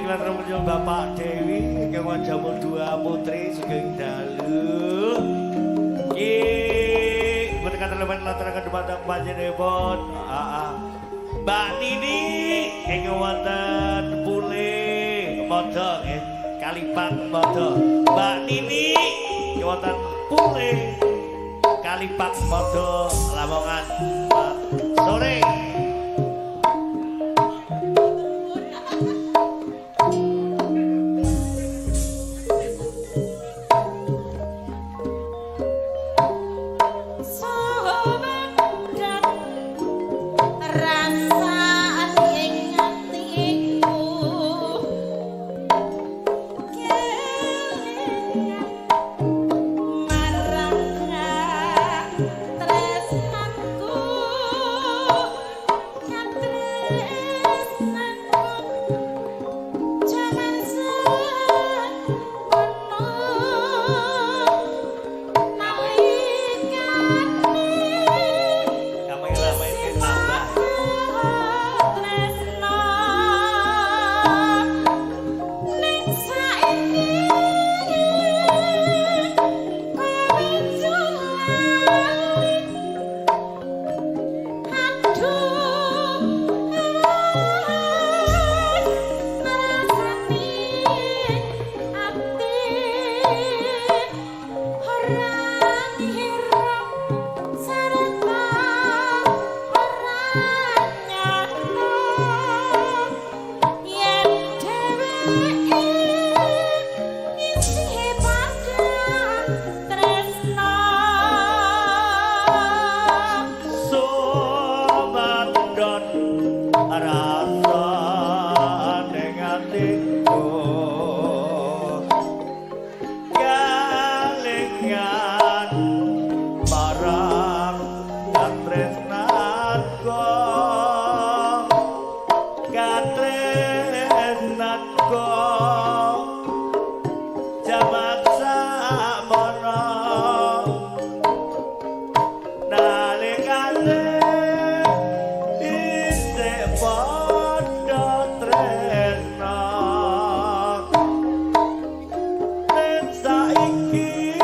Latar Bapak Dewi ingkang jamu dua putri sugeng dalu. Ki menika telemen lataraken dumateng panjenenganipun. Heeh. Mbak Nini ingkang wonten Pule Modo nggih, Kalipang Modo. Mbak Nini ingkang wonten Pule Kalipang Modo Lamongan. Sore. Saiki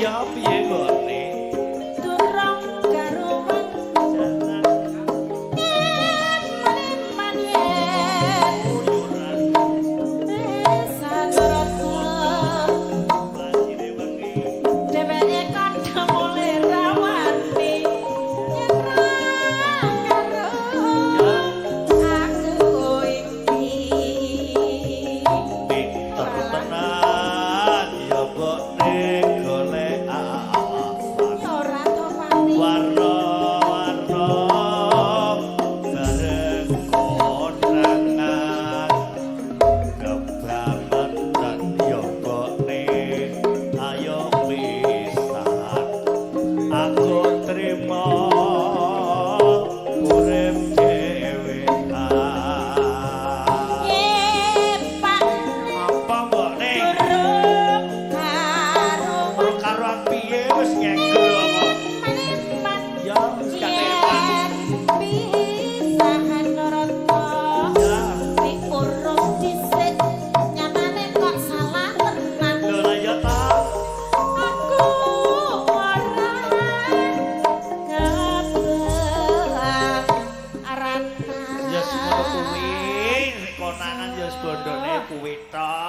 Ya piye mbokne? Durung karuan. Eman yen sanrata dheweke kandha mulih rawani yen ra karo aku iki. Pinter tenan ya mbokne golek alasan. Ya ora to, Pani. Warna-warna bareng konangan kebangetan ya mbokne, ayo pisahan, aku trimo urip dhewean. Ye Pak. Apa mbokne? Durung karuan. Karuan piye, wis nyenggol kok. Eman Ya wis katepan. yen pisahan rata Ya. diurus dhisik, nyatane kok salah tenan. Lho lah ya ta. Aku ora keberatan. Ya semono kuwi, konangan ya wis bondone kuwi tok.